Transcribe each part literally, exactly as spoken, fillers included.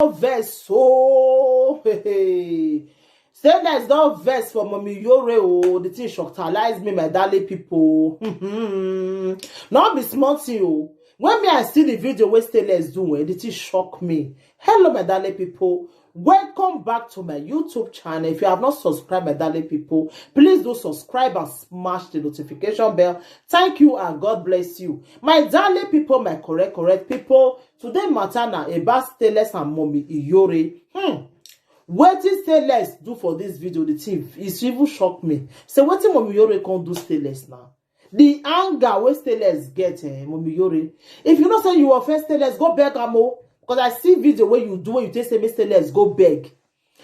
Vex o. Stainless don vex for Mommy Iyore o. The thing shockalize me, my darling people. No be small thing o. When me I see the video wey Stainless do, eh, the thing shock me. Hello, my darling people. Welcome back to my YouTube channel. If you have not subscribed, my darling people, please do subscribe and smash the notification bell. Thank you and God bless you. My darling people, my correct, correct people, today matter na about Stainless and Mommy Iyore. Hmm. Wetin Stainless do for this video, the thing, it even shock me. Say wetin Mommy Iyore come do Stainless now? The anger wey Stainless get, eh, Mommy Iyore. If you know say you offend Stainless, go beg am o. Because I see video wey you do, wey you take say make Stainless go beg.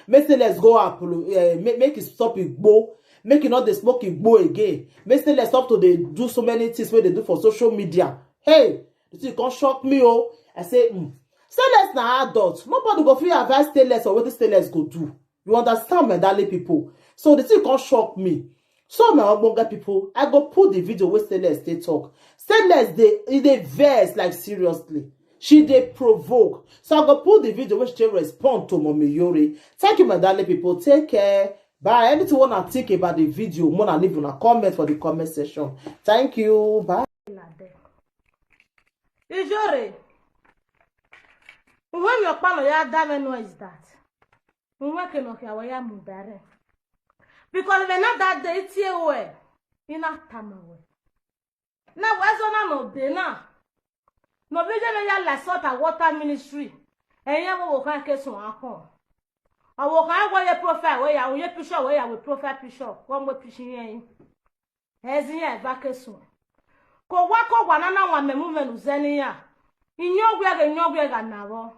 Make Stainless go apolo-, eh, make, make e stop igbo. Make e no dey smoke igbo again. Make Stainless stop to dey do so many things wey dey do for social media. Hey, the thing come shock me o. I say, hmm. Stainless na adult. Nobody go fit advise Stainless on wetin Stainless go do. You understand, my darling people? So the thing come shock me. So, my ogbonge people, I go put the video wey Stainless take talk. Stainless dey, e dey vex, like, seriously. She dey provoke. So I go put the video wey she take respond to Mommy Iyore. Thank you, my darling people. Take care. Bye. Anything una think about the video, una leave una comment for the comment section. Thank you. Bye. Iyore, uwẹ mi ọkpa nọ ya da mwẹ nọ is that. Uwẹ ke nọ khia wẹ ya mu direct. Because vbe na da de itie ruẹ, I na tama wẹ. Na wẹ zọ na nọ de na. Nọ vbe iye mwẹ ya la salt and water ministry. Ẹyẹn vbe ọvbokhan ke suẹn akhọn. Ọvbokhan wẹ ye profile wẹ ya, u ye picture wẹ ya, wẹ profile picture, wẹ mu picture iyẹn. Ẹ zẹ iran eva ke suẹn. Ke owa ke owa na na wan mẹ mu mwẹ ne u zẹ ne iran. Iyẹn ọwiẹghẹ, iyẹn ọwiẹghẹ na vbọ.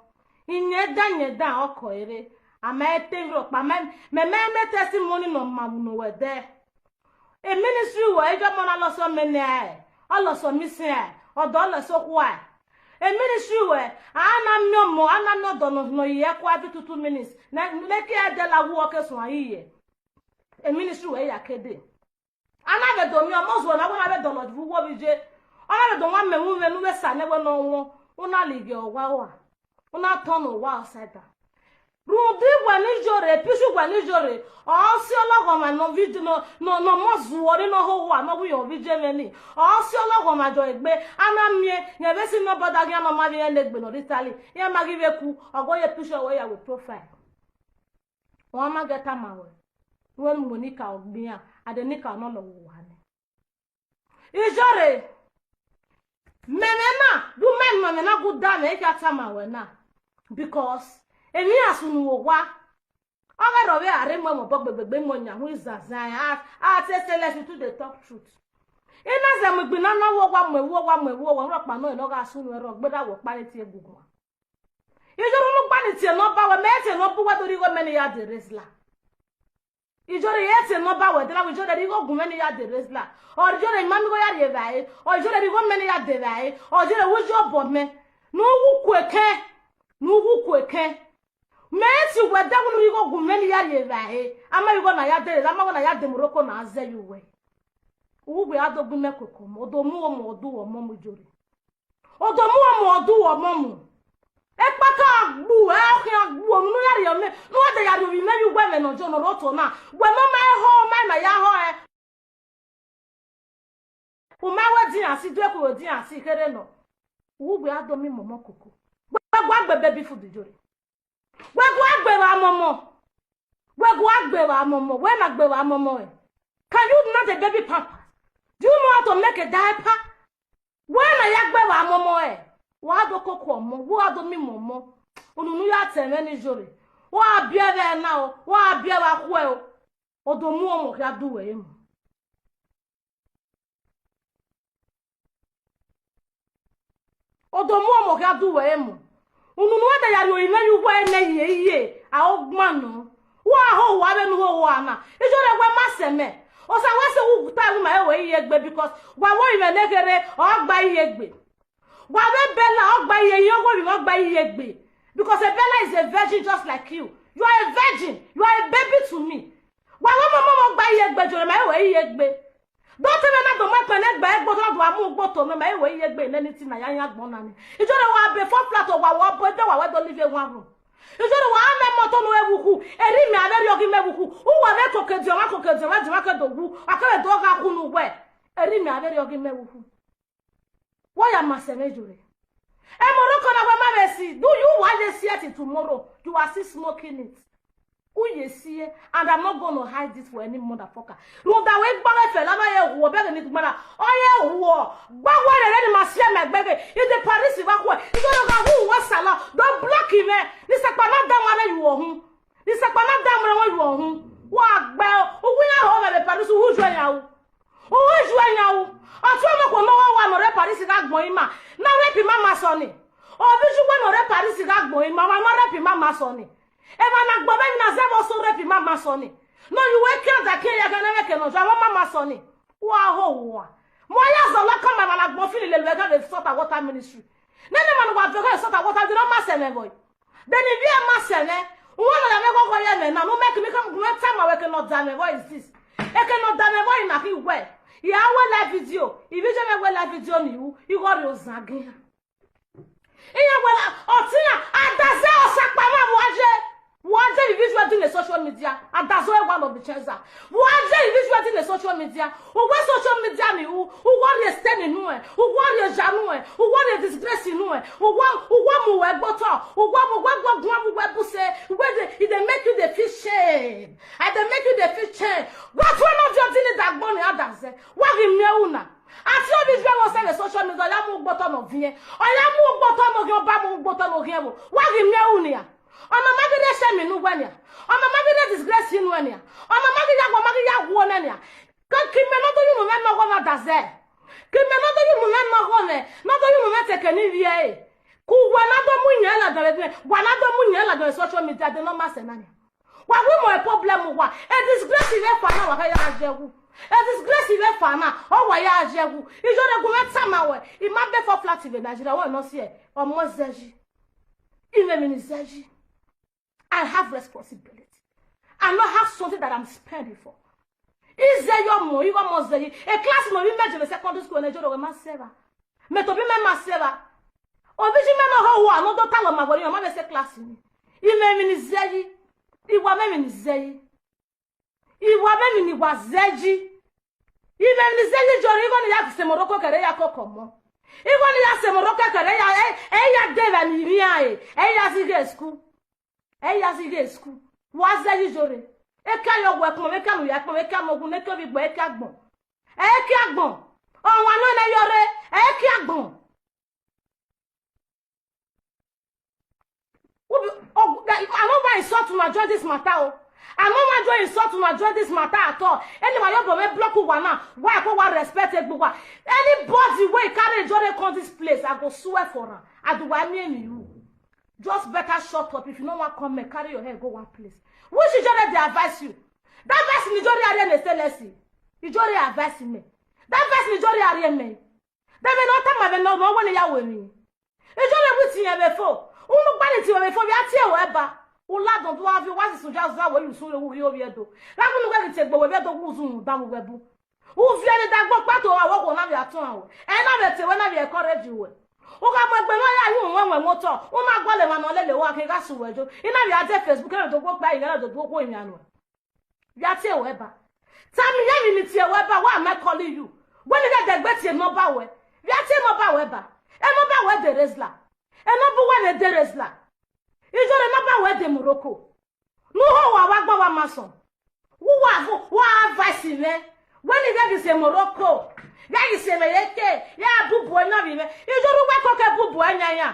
Iyẹn dan, iyẹn dan ọkọ ere. A ma te vbe rhọkpa, mẹ, mẹ, mẹ, mẹ testimony ne ọ ma vbe unu wẹ dẹ. E ministry wẹ, iye ọmọ na lọsọ mẹ nẹ, ọ lọsọ mẹ sin, ọdọ lọsọ okhua. E ministry wẹ, a na miẹn ọmọ, a na miẹn ọdọ nọ, nọ ye ẹkua every two, two minutes. Ne, ne ke ẹdẹ la wu ọ ke suẹn iye. E ministry wẹ ya ke dee. A na vbe do miẹn ọmọ zuẹ na, wẹ na vbe dọlọ vbe uwu ovbi iye. Ọ na vbe do wan mẹ vbe unu vbe ne u vbe sa nẹ wẹ ne ọ wọn, u na lighe owa rua, u na tọn owa ọsaẹda. Rhunmwuda wẹ ne Iyore, picture wẹ ne Iyore, ọ si ọlọghọmwa ne ọ vbe iye, ne ọ, ne ọ, ne ọ mu zuọ rre ne ọ ho owa ne ọ wu iyẹn ovbi iye mwẹ ni. Ọ si ọlọghọmwa jọ egbe, a na miẹn, rẹn vbe si nobody khian ne ọ ma vbe irẹn ne egbe ne ọ rre Italy, iran ma ghi vbe ku, ọ ghe ọ ye picture wẹ ya wẹ profile. Ọ ma ghẹ tama wẹ, wẹ mu nika ọ gbe iran, a de nika nọ lọ vbe owa nẹ. Iyore, mẹ mwẹ na, du mẹ nọ mwẹ na gu da mwẹ, I khian tama wẹ na. Because emwi iran sunu vbe owa, ọ ghe rrọọ vbe a rre mu ẹmwẹ obọ gbegbegbe mu yan hu izazan, a, a te Stainless to dey talk truth. I na zẹ mu igbinna na, wẹ owa mu ẹvbo, owa mu ẹvbo, wẹ rhọkpa nọ, ne ọ gha sunu ẹre, ọ gberra wẹ ọkpa ne tie egungun. Iyore, unu gba ni tie ne Ọba wẹ, mẹ tie ne Ọba wẹ do rhie igho mẹ ne I ya de wrestler. Iyore, I tie ne Ọba wẹ, de na wẹ Iyore rhie igho gu mwẹ ne I ya de wrestler. Ọ Iyore, ma miẹn igho ya rhie evbare. Ọ Iyore, rhie igho mẹ ne I ya de evbare. Ọ Iyore, wẹ iye obọ mẹ. Ne u wu ku ekẹn. Ne u wu ku ekẹn. Mẹ tie wẹ dẹ wẹ unu rhie igho gu mwẹ ne I ya rhie evbare. A ma rhie igho na ya de, a ma igho na ya de Morocco na zẹ ye uwẹ. U wu gbe a do gbe mẹ koko mọ, odo mu ọmọ, odu ọmọ mu Iyore. Odo mu ọmọ, odu ọmọ mu. Ekpaka gbu, ẹ ọ khian gbu, unu ya rhie mẹ, ne u wa de ya rhie ovbi mwẹ ye uwẹ vbe ne ọ jọ ne ọ rre otọ na. Wẹ ne ọ ma họ, ọ ma na ya họ ẹ. U ma wẹ dian si, du eku wẹ dian si kherhe nọ. U wu gbe a do miẹn ọmọ koko. Wẹ gua gbe baby food Iyore. Wẹ gua gbe vbe amọmọ. Wẹ gua gbe vbe amọmọ. Wẹ na gbe vbe amọmọ ẹ. Can you not a baby pamper? Do you know how to make a diaper? Wẹ na ya gbe vbe amọmọ ẹ. Wa do koko ọmọ, wa do miẹn ọmọ. Unu ne u ya tẹ mwẹ ne Iyore. Wa biẹ vbe na o, wa biẹ vbe akhuẹ o. Odo mu ọmọ khia du wẹ emu. Odo mu ọmọ khia du wẹ emu. Unu ne u wa da ya rhie orinmwẹ ye uwẹ nẹ iye iye, a o gban nọ. Wa ho owa vbene u ho owa na. Iyore, wẹ ma sẹ mẹ. Osa wẹ sẹ, u ta ẹwu ma ẹvbo iye egbe, because wa wẹ orinmwẹ ne kherhe, ọ gba iye egbe. Wa vbe Bella, ọ gba iye, iye owa orinmwẹ ọ gba iye egbe. Because a Bella is a virgin just like you. You are a virgin. You are a baby to me. Wa wẹ ọmọ ọmọ ọ gba iye egbe, Iyore, ma ẹvbo iye egbe. Do te mwẹ na do mu ẹkpẹn ne gbe egbe, do na do wa mu ugbo to mwẹ, ma ẹvbo iye egbe nẹ ni ti na ya yan agbọn na ni. Iyore, wa be four flat, wa wẹ ọbọ ebe, wa wẹ do live one room. Ijọre wa mẹ moto ne u vbe vbe ukhu, erha imẹ a vbe rriọ ghi mẹ vbe ukhu. Uwa vbe koko ediọn mwa, koko ediọn mwa, ediọn mwa ke do wu, a kevbe do gha khu ne uwẹ. Erha imẹ a vbe rriọ ghi mẹ vbe ukhu. Wa ya ma sẹ mwẹ Ijọre. Emọ rokọ na wẹ ma vbe si, do you wa ye si ẹ till tomorrow, you are still smoking it. U ye si ẹ, and I'm not gonna hide it for any motherfucker. Rhunmwuda wẹ gba mwẹ fẹ, la ma ye huọ, bẹghe ne I gba na, ọ ye huọ. Gba wẹ rere ne ima si ẹmwẹ ẹgbẹghe, I de Paris vbe khuẹ, I do gha hu uwa sala, do block mwẹ, ne isẹkpa na da mwẹ rẹ yu ọhun. Ne isẹkpa na da mwẹ rẹ yu ọhun. Wa gbe, uwu iran rhọ mwẹ vbe Paris, uwu ju ẹyan ru. Uwu ju ẹyan ru. Ọtẹn ọmọ khuo ne ọ wa wa ne ọ rre Paris gha gbẹn ima, ne a rape ima ma sọ ni. Ovbi iju uwa ne ọ rre Paris gha gbẹn ima, wa ne a rape ima ma sọ ni. Emwa ne agbọn mwẹ emwi na zẹ vbe ọsẹ rape ima ma sọ ni. Ne ọ ye uwẹ kian da kian ya gha ne ẹmwẹ ke ne ọ zẹ, wa ma ma sọ ni. Wa ho wa. Mu ya zọlọ ka ma emwa ne agbọn Philly lele uwẹ gha vbe Salt and Water Ministry. Nene emwa ne uwa vbe gha Salt and Water, de ne ọ ma sẹ mwẹ vbọ? De ne ivbi ẹ ma sẹ mwẹ? Uwẹ ne ọ ya mwẹ ghọghọ ye ẹmwẹ na, ne u mẹ ke ne I ka mu gu mwẹ tama wẹ eke ne ọ da mwẹ vbọ is this. Eke ne ọ da mwẹ vbọ na khin wẹ, I a wẹ live video, ivbi iye mwẹ wẹ live video ni ru, igho rrie ozan gian. Iran wẹ la, ọtẹn iran, Adaze Osakpa mwa vbe uwa ye. Vbe uwa ye ivbi iye uwẹ do ne social media, Adaze ọre one of the cheza. Vbe uwa ye ivbi iye uwẹ do ne social media. Uwẹ social media ni ru, uwẹ rhie stain nuẹn, uwẹ rhie oya nuẹn, uwẹ rhie disgrace nuẹn, uwẹ, uwẹ mu uwẹ gbe otọ, uwẹ mu uwẹ gbe oguan, mu uwẹ buse, uwẹ dey, e dey make you dey feel shame. E dey make you dey feel shame. Wa tuẹ ne ọ viọ di ne dagbọn ni Adaze. Wa ghi miẹn ru na. A tie ovbi iye uwẹ vbe ọsẹ vbe social media, ọ ya mu gbe otọ ne ọ viẹn. Ọ ya mu gbe otọ ne ọ ghiẹn, ọ ba mu gbe otọ ne ọ ghiẹn vbo. Wa ghi miẹn ru nian. Ọna ma ghi rre shame ne uwẹ nian. Ọna ma ghi rre disgrace nuẹn nian. Ọna ma ghi ya, wa ma ghi ya wuo nẹ nian. Ke, ke imẹ ne ọ do ye unu mwẹ ne ọghọ mwẹ Adaze. Ke imẹ ne ọ do ye unu mwẹ ne ọghọ mwẹ, ne ọ do ye unu mwẹ te eke ne I vbiẹ ẹre. Ke uwa na do mu iyẹn ladian vbe, wa na do mu iyẹn ladian vbe social media, de ne ọ ma sẹ na nian. Wa wi mọ problem uwa. E disgrace vbe fa na, wa ya ye wu. E disgrace vbe fa na, ọ wa ya ye wu. Iyore gu mwẹ tama wẹ, I ma be four flat vbe Nigeria, wẹ ne ọ si ẹ, ọmọ zẹ yi. I mwẹ emwi ne I zẹ yi. I have responsibility. I no have something that I'm spending for. I zẹ yi ọmọ, igho ọmọ zẹ yi. E class ne ovbi mẹ je vbe secondary school ne Ijọre wẹ ma sẹ evba. Mẹ tobọ imẹ ma sẹ evba. Ovbi iye mwẹ ne ọ ho uwa ne ọ do talọ ma wẹ ne ọ ma vbe sẹ class ni. I mwẹ emwi ne I zẹ yi. I wa mwẹ emwi ne I zẹ yi. I wa mwẹ emwi ne I wa zẹ yi. I mwẹ emwi ne I zẹ yi Ijọre, igho ne I ya sẹ Morocco kẹre ya koko ọmọ. Igho ne I ya sẹ Morocco kẹre ya, ẹ, ẹ ya de vbe ne I vbian ẹre, ẹ ya zẹ ighe school. Ẹ ya zẹ ighe school. Wa zẹ yi Ijọre. Eke a ye ọgua ẹkpọnmwẹ, eke a mu ya ẹkpọnmwẹ, eke a mu ogun, eke ovbi igbo, eke agbọn. Eke agbọn. Ọmwa nọ nẹ yọ rre, eke agbọn. Ubi, ọ, I no wan insult una join this matter o. I no wan join insult una join this matter at all. Anyway, your boy block uwa now. Why I go wan respect egbe uwa? Anybody wey carry Ijọre come this place, I go swear for am. I do wa me and you. Just better shut up. If you no wan come, carry your head go one place. Which Ijọre dey advise you? That person Ijọre are me, say let's see. Ijọre advise me. That person Ijọre are me. Then me no tama me no no when ya we me. Ijọre we ti yan before. Unu gbani ti we before, we atie we ba. Ula don do have you, what is suja suja we you sun we yo we do. That unu we ti egbe we do, we sun da we bu. U viẹ ne dagbọn kpa to wa wọ na vbe atọn aro. Ẹ na vbe te wẹ na vbe encourage wẹ. U gha mu egbe ne ọ ya yu wẹn wẹn motọ, u na gualọ emwa ne ọ lele uwa ke gha su wẹ jo. I na vbe a de Facebook, ẹ do gbe okpia, I na do gbe okhuo imian nuẹn. Vbe a tie wẹ ba. Tama iran emwi ne I tie wẹ ba, why am I calling you? Wẹ ne I ghẹ dẹgbe tie nọmba wẹ. Vbe a tie nọmba wẹ ba. Ẹ nọmba wẹ de Rezla. Ẹ nọmba wẹ ne de Rezla. Ijọre nọmba wẹ de Morocco. Ne u ho wa vbe agbọn wa ma sọn. Vbe uwa vo, wa advice mwẹ. Wẹ ne I ghẹ ghi sẹ Morocco, ghẹ ghi sẹ mwẹ ye ke, ya bubu ẹyan vbe mwẹ. Ijọre uwa koko bubu ẹyan yan.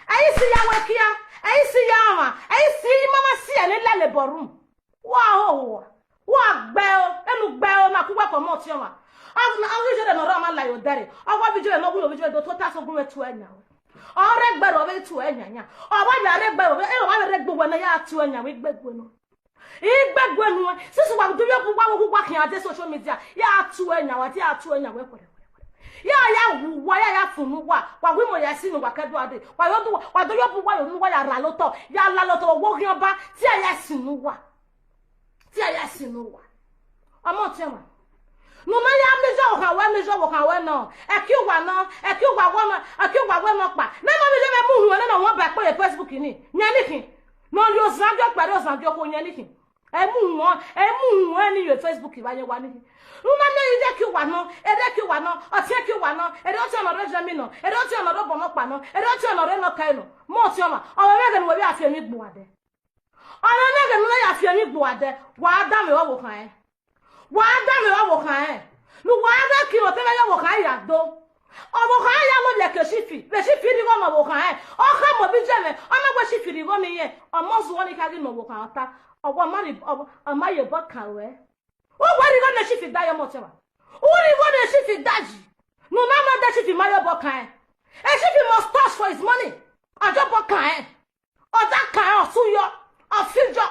Ẹ i si ya wẹ kia, ẹ i si ya ọmwa, ẹ i si ima ma si ẹre lele ballroom. Wa ho wa, wa gbe o, enu gbe o, na ku wẹ kọ ọmọ ọtiọnmwa. Ọ, ọ ghi Ijọre ne ọ rre ọmwa la ye odẹ rre, ọ wa vbe Ijọre ne ọ wu ovbi Ijọre do tota sẹ ogun mwẹ tu ẹyan. Ọ rre gbe ro vbe tu ẹyan yan. Ọ wa vbe rre gbe ro, ero wa vbe rre gbe uwẹ ne ya tu ẹyan vbe igbegue nọ. Igbegue nuẹn, since wa do yọ bu wa wo wa khian de social media, ya tu ẹyan wa, ya tu ẹyan wẹ kwẹrẹ kwẹrẹ. Ya ya wu wa, ya ya funu wa, wa wi mo ya sinu wa kẹdua de. Wa yo du wa, wa do yọ bu wa yo nu wa ya ra lotọ, ya la lotọ wo ghian ba, ti ya ya sinu wa. Ti ya ya sinu wa. Ọmọ ọtiọnmwa. Ne u ma ya measure okhan wẹ, measure okhan wẹ nọ. Ẹki uwa nọ, ẹki uwa wẹ nọ, ẹki uwa wẹ nọ kpa. Ne ma vbe ye mwẹ mu uhunmwu nene ọmọ ba ẹkpo ye Facebook ni. Miẹn ni khin. Ozan gie ọkpa, ozan gie okhuo yẹn nikhin. Ẹ mu wọn, ẹ mu wọn ni ye Facebook vbe ayọn wa nikhin. Unu na miẹn ẹdẹki uwa nọ, ẹdẹki uwa nọ, ọtiẹnki uwa nọ, ẹdẹ ọtiẹn nọ rre Germany nọ, ẹdẹ ọtiẹn nọ rre obọ nọ ọkpa nọ, ẹdẹ ọtiẹn nọ rre nọ kẹe nọ. Mẹ ọtiẹn ọmwa, ọ mwẹ ẹghẹ ne uwẹ vbe a fi emwi gbe uwa dẹ. Ọ mwẹ ẹghẹ ne uwẹ ya fi emwi gbe uwa dẹ, wa danmwehọ ọvbokhan ẹre. Wa danmwehọ ọvbokhan ẹre. Ne uwa ghẹ ke ọtẹn mwẹ ye ọvbokhan ẹre ya do. Ọvbokhan ẹre ya lọ lẹ ke Shifi, vbe Shifi rhie igho ne ọvbokhan ẹre. Ọ khama obọ iye mwẹ, ọ na wẹ Shifi rhie igho ne irẹn, ọ ma zuọ ọnii kha ghi ne ọvbokhan ta. Ọ wa ma rhie, ọ ma ye obọ kan ruẹ. Uwẹ rhie igho ne Shifi da ye ọmọ ọtiọnmwa. U rhie igho ne Shifi da yi. Ne u na ma da Shifi ma ye obọ kan ẹre. Shifi must touch for his money. Ọ ye obọ kan ẹre. Ọ da kan ẹre, ọ su yọ, ọ fi yọ.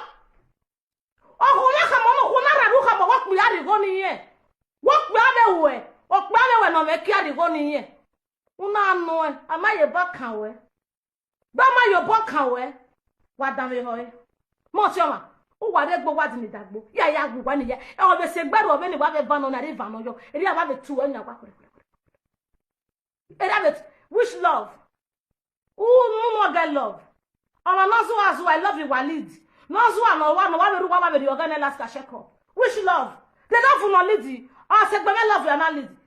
Ọkhọ na khama, ọkhọ na rhie ru khama, wẹ okpia rhie igho ne irẹn. Wẹ okpia vbe ruẹ, okpia vbe ruẹ ne ọ mwẹ kia rhie igho ne irẹn. U na nọ ẹn, a ma ye obọ kan ruẹ. Gbe a ma ye obọ kan ruẹ, wa danmwehọ ẹre. Mẹ ọtiọnmwa, uwa rre egbe, uwa di ne idagbo, ya ya gu uwa ni ya. Ọ vbe sẹ egbe ru vbene wa vbe va nọ na, rre va nọ yọ, erriọ a wa vbe tu ẹre yan wa khuẹrhẹkhuẹrhẹ. Erha vbe, which love? U mu get love. Ọmwa ne ọ zua zua, I love you, wa lead. Ne ọ zua ne ọ wa, ne ọ wa vbe rre uwa, wa vbe rhie ọghẹe ne last ka check up. Which love? De love ne ọ lead, ọ sẹ egbe mwẹ love ya na lead.